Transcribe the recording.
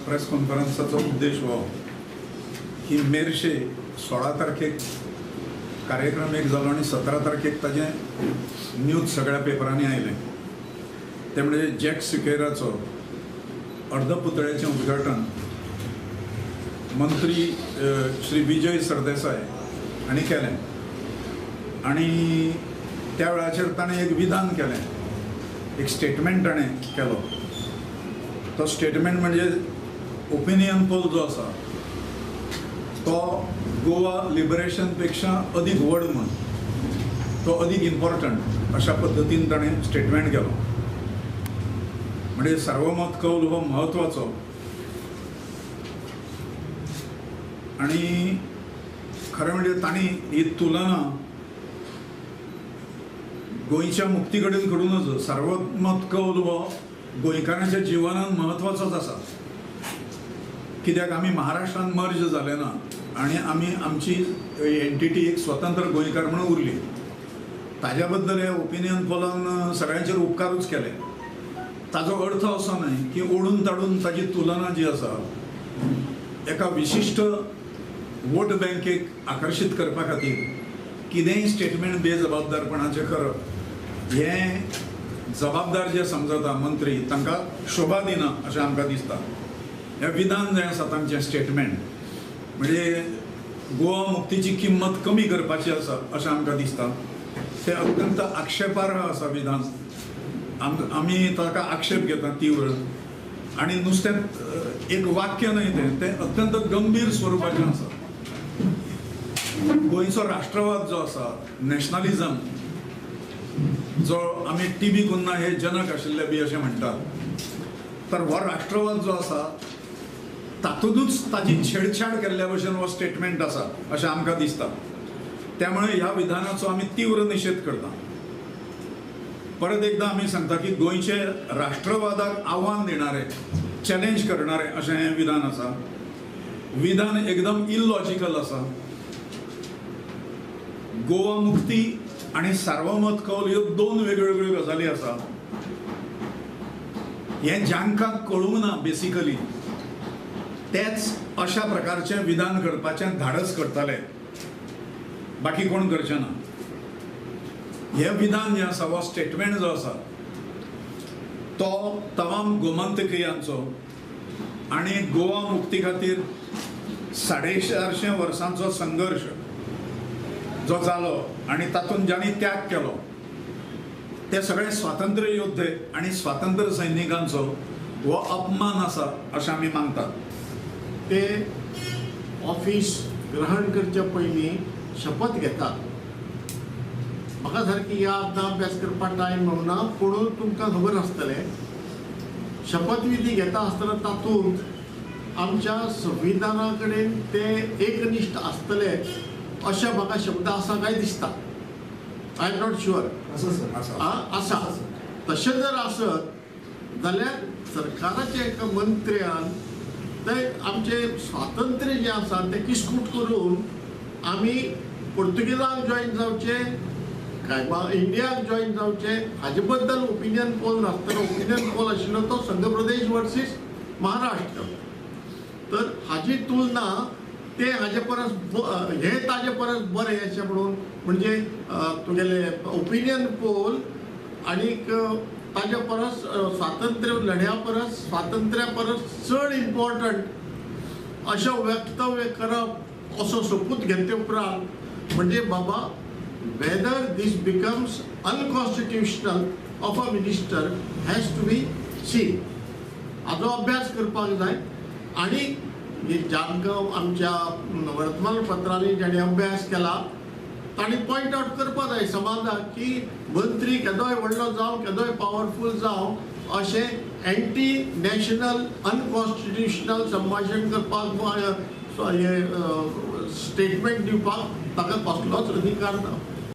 Press कॉन्फरन्साचो उद्देश हो की मेरशे 16 तारखेक कार्यक्रम एक जालो आनी 17 तारखेक ताजें न्यूज सगळ्या पेपरांनी आयलें. तें म्हणजे जॅक सिकेराचो अर्धपुतळ्याचें उद्घाटन मंत्री श्री विजय सरदेसाय हांणी केलें आनी त्या वेळाचेर ताणें एक विधान केलें, एक स्टेटमेंट ताणें केलो. तो स्टेटमेंट म्हणजे ओपिनियन पोल जो आसा तो गोवा लिबरेशन पेक्षा अदीक व्हड म्हूण, तो अदीक इम्पॉर्टंट अशा पद्दतीन ताणें स्टेटमेंट केलो. म्हणजे सार्वमत कौल हो म्हत्वाचो आनी खरें म्हणजे तांणी ही तुलना गोंयच्या मुक्ती कडेन करूनच सार्वमत कौल हो गोंयकारांच्या जिवनान म्हत्वाचोच आसा. कित्याक आमी महाराष्ट्रान मर्ज जाले ना आनी आमी आमची एंटिटी एक स्वतंत्र गोंयकार म्हणून उरली. ताज्या बद्दल हे ओपिनियन पोलान सगळ्यांचेर उपकारूच केले. ताजो अर्थ असो न्हय की ओडून ताडून ताजी तुलना जी आसा एका विशिश्ट वोट बँकेक आकर्शीत करपा खातीर कितेंय स्टेटमेंट बेजबाबदारपणाचें करप हें जबाबदार जे समजता मंत्री तांकां शोभा दिना अशें आमकां दिसता. हें विधान जें आसा तांचें स्टेटमेंट म्हणजे गोवा मुक्तीची किंमत कमी करपाची आसा अशें आमकां दिसता. तें अत्यंत आक्षेपार्ह आसा विधान. आमी ताका आक्षेप घेता तीव्र आनी नुस्तें एक वाक्य न्हय तें, तें अत्यंत गंभीर स्वरुपाचें आसा. गोंयचो राष्ट्रवाद जो आसा, नॅशनलिजम जो आमी टी बी कुन्हा हे जनक आशिल्ले बी अशें म्हणटात, तर हो राष्ट्रवाद जो आसा तातूंतच ताजी छेडछाड केल्ल्या भशेन हो स्टेटमेंट आसा अशें आमकां दिसता. त्यामुळे ह्या विधानाचो आमी तीव्र निशेध करता. परत एकदां आमी सांगता की गोंयचे राष्ट्रवादाक आव्हान दिणारे, चॅलेंज करणारे अशें हें विधान आसा. विधान एकदम इलॉजिकल आसा. गोवा मुक्ती आनी सार्वमत कौल ह्यो दोन वेगवेगळ्यो गजाली आसा. हें जांकां कळूंक ना बेसिकली तेच अशा प्रकारचें विधान करपाचें धाडस करताले, बाकी कोण करचें ना. हें विधान जें आसा, हो स्टेटमेंट जो आसा तो तमाम गोमंतकीयांचो आनी गोवा मुक्ती खातीर 450 वर्सांचो संघर्श जो जालो आनी तातूंत ज्यांनी त्याग केलो ते सगळे स्वातंत्र्य योद्धे आनी स्वातंत्र्य सैनिकांचो हो अपमान आसा अशें आमी मानतात. ते ऑफिस ग्रहण करचे पयलीं शपथ घेतात. म्हाका सारकी याद ना, अभ्यास करपाक टायम मेळना, पूण तुमकां खबर आसतलें शपथविधी घेता आसतना तातूंत आमच्या संविधाना कडेन ते एकनिश्ठ आसतले अशें म्हाका शब्द आसा काय दिसता. I am not sure. आसा तशें जर आसत जाल्यार सरकाराच्या एका मंत्र्यान ते आमचें स्वातंत्र्य जें आसा तें किस्कूट करून आमी पोर्तुगेजांक जॉयन जावचें काय इंडियाक जॉयन जावचें हाजे बद्दल ओपिनियन पोल नासतना, ओपिनियन पोल आशिल्लो तो संघ प्रदेश वर्सीस महाराष्ट्र, तर हाजी तुलना ते हाजे परस हे ताजे परस बरें अशें म्हणून म्हणजे तुगेले ओपिनियन पोल आनीक ताजे परस स्वातंत्र्य लढ्या परस स्वातंत्र्या परस चड इम्पॉर्टंट अशें वक्तव्य करप असो सोपूत घेतले उपरांत म्हणजे बाबा whether this becomes unconstitutional of a minister has to be seen. हाजो अभ्यास करपाक जाय आनी जांकां आमच्या वर्तमानपत्रांनी जाणें अभ्यास केला तांणी पॉयंट आवट करपाक जाय समाजाक की मंत्री केदोय व्हडलो जावं, केदोय पावरफूल जावं, अशें एंटी नॅशनल अनकॉन्स्टिट्युशनल संभाशण करपाक हे स्टेटमेंट दिवपाक ताका कसलोच अधिकार ना.